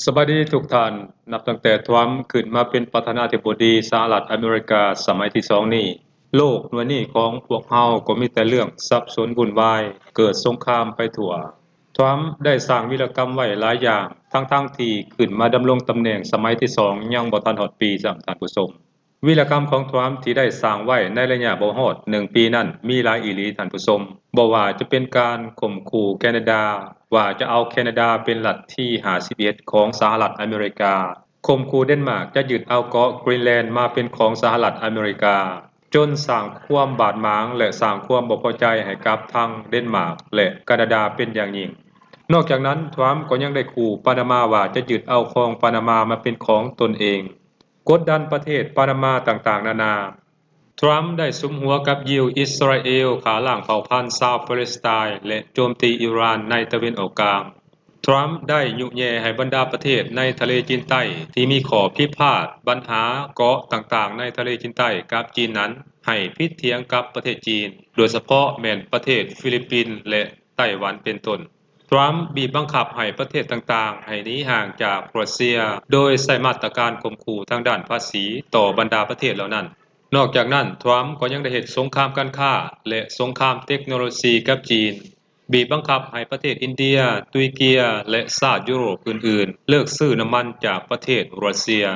ສະບາຍດີທຸກທ່ານ. ນັບຕັ້ງແຕ່ທຣຳຂຶ້ນມາເປັນປະທານາທິບໍດີສະຫະລັດອາເມລິກາສະໄໝທີສອງນີ້, ໂລກໜ່ວຍນີ້ຂອງພວກເຮົາກໍມີແຕ່ເລື່ອງສັບສົນວຸ່ນວາຍ, ເກີດສົງຄາມໄປທົ່ວ. ທຣຳໄດ້ສ້າງວີລະກຳໄວ້ຫຼາຍຢ່າງ, ທັງໆທີ່ຂຶ້ນມາດຳລົງຕຳແໜ່ງສະໄໝທີສອງຍັງບໍ່ທັນຮອດປີຊ້ຳ, ທ່ານຜູ້ຊົມ. ວີລະກຳຂອງທຣຳທີ່ໄດ້ສ້າງໄວ້ໃນໄລຍະບໍ່ຮອດໜຶ່ງປີນັ້ນມີຫຼາຍອີ່ຫຼີ, ທ່ານຜູ້ຊົມ. ບໍ່ວ່າຈະເປັນການຂົ່ມຂູ່ແຄນາດາ ວ່າຈະເອົາແຄນາດາເປັນລັດທີຫ້າສິບເອັດຂອງສະຫະລັດອາເມລິກາ, ຂົ່ມຂູ່ເດນມາກຈະຍຶດເອົາເກາະກຣີນແລນມາເປັນຂອງສະຫະລັດອາເມລິກາ, ຈົນສ້າງຄວາມບາດໝາງ ແລະ ສ້າງຄວາມບໍ່ພໍໃຈໃຫ້ກັບທາງເດນມາກ ແລະ ການາດາເປັນຢ່າງຍິ່ງ. ນອກຈາກນັ້ນ, ທຣຳກໍຍັງໄດ້ຂູ່ປານາມາວ່າຈະຍຶດເອົາຄອງປານາມາມາເປັນຂອງຕົນເອງ, ກົດດັນປະເທດປານາມາຕ່າງໆນານາ. ທຣຳໄດ້ສຸມຫົວກັບຢິວອິດສະຣາເອລ, ຂ້າລ້າງເຜົ່າພັນຊາວປາເລສໄຕນ໌ ແລະ ໂຈມຕີອີຣານໃນຕາເວັນອອກກາງ. ທຣຳໄດ້ຍຸແຍ່ໃຫ້ບັນດາປະເທດໃນທະເລຈີນໃຕ້ທີ່ມີຂໍ້ພິພາດບັນຫາເກາະຕ່າງໆໃນທະເລຈີນໃຕ້ກັບຈີນນັ້ນ ໃຫ້ຜິດຖຽງກັບປະເທດຈີນ, ໂດຍສະເພາະແມ່ນປະເທດຟີລິບປິນ ແລະ ໄຕ້ຫວັນເປັນຕົ້ນ. ທຣຳບີບບັງຄັບໃຫ້ປະເທດຕ່າງໆໃຫ້ໜີຫ່າງຈາກຣັດເຊຍ, ໂດຍໃຊ້ມາດຕະການຂົ່ມຂູ່ທາງດ້ານພາສີຕໍ່ບັນດາປະເທດເຫຼົ່ານັ້ນ. ນອກຈາກນັ້ນ, ທຣຳກໍຍັງໄດ້ເຮັດສົງຄາມການຄ້າ ແລະ ສົງຄາມເຕັກໂນໂລຊີກັບຈີນ, ບີບບັງຄັບໃຫ້ປະເທດອິນເດຍ, ຕຸຍເກຍ ແລະ ຊາດຢູໂຣບອື່ນໆ ເລີກຊື້ນ້ຳມັນຈາກປະເທດຣັດເຊຍ.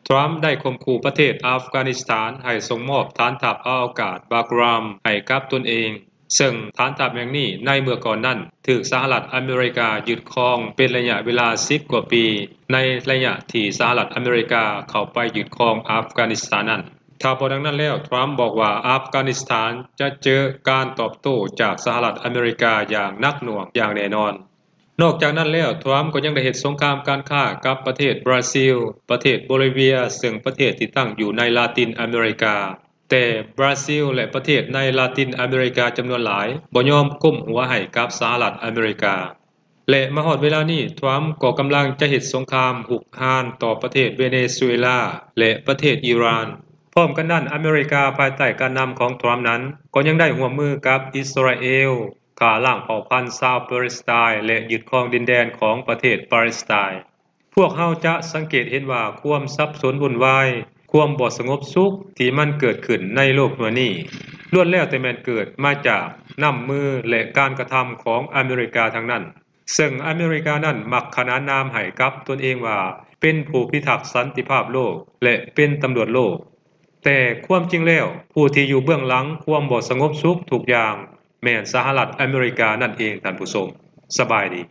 ທຣຳໄດ້ຂົ່ມຂູ່ປະເທດອັຟການິສຖານໃຫ້ສົ່ງມອບຖານທັບອະວະກາດບາກຣາມໃຫ້ກັບຕົນເອງ, ເຊິ່ງຖານທັບແຫ່ງນີ້ໃນເມື່ອກ່ອນນັ້ນຖືກສະຫະລັດອາເມລິກາຍຶດຄອງເປັນໄລຍະເວລາສິບກວ່າປີ, ໃນໄລຍະທີ່ສະຫະລັດອາເມລິກາເຂົ້າໄປຍຶດຄອງອັຟການິສຖານນັ້ນ. ຖ້າບໍ່ດັ່ງນັ້ນແລ້ວ, ທຣຳບອກວ່າອັຟການິສຖານຈະເຈີການຕອບໂຕ້ຈາກສະຫະລັດອາເມລິກາຢ່າງໜັກໜ່ວງຢ່າງແນ່ນອນ. ນອກຈາກນັ້ນແລ້ວ, ທຣຳກໍຍັງໄດ້ເຮັດສົງຄາມການຄ້າກັບປະເທດບຣາຊິລ, ປະເທດໂບລີເວຍ, ເຊິ່ງປະເທດທີ່ຕັ້ງຢູ່ໃນລາຕິນອາເມລິກາ. ແຕ່ບຣາຊິລ ແລະ ປະເທດໃນລາຕິນອາເມລິກາຈຳນວນຫຼາຍບໍ່ຍອມກົ້ມຫົວໃຫ້ກັບສະຫະລັດອາເມລິກາ. ແລະ ມາຮອດເວລານີ້, ທຣຳກໍກຳລັງຈະເຮັດສົງຄາມຮຸກຮານຕໍ່ປະເທດເວເນຊູເອລາ ແລະ ປະເທດອີຣານ. ພ້ອມກັນນັ້ນ, ອາເມລິກາພາຍໃຕ້ການນຳຂອງທຣຳນັ້ນ ກໍຍັງໄດ້ຮ່ວມມືກັບອິດສະຣາເອລ, ຂ້າລ້າງເຜົ່າພັນຊາວປາເລສໄຕນ໌ ແລະ ຍຶດຄອງດິນແດນຂອງປະເທດປາເລສໄຕນ. ພວກເຮົາຈະສັງເກດເຫັນວ່າຄວາມສັບສົນວຸ່ນວາຍ, ຄວາມບໍ່ສະຫງົບສຸກທີ່ມັນເກີດຂຶ້ນໃນໂລກໜ່ວຍນີ້ ລ້ວນແລ້ວແຕ່ແມ່ນເກີດມາຈາກນ້ຳມື ແລະ ການກະທຳຂອງອາເມລິກາທັງນັ້ນ, ເຊິ່ງອາເມລິການັ້ນມັກຂນານນາມໃຫ້ກັບຕົນເອງວ່າເປັນຜູ້ພິທັກສັນຕິພາບໂລກ ແລະ ເປັນຕຳຫຼວດໂລກ. ແຕ່ຄວາມຈິງແລ້ວ, ຜູ້ທີ່ຢູ່ເບື້ອງຫຼັງຄວາມບໍ່ສະຫງົບສຸກທຸກຢ່າງ ແມ່ນສະຫະລັດອາເມລິການັ້ນເອງ, ທ່ານຜູ້ຊົມ. ສະບາຍດີ.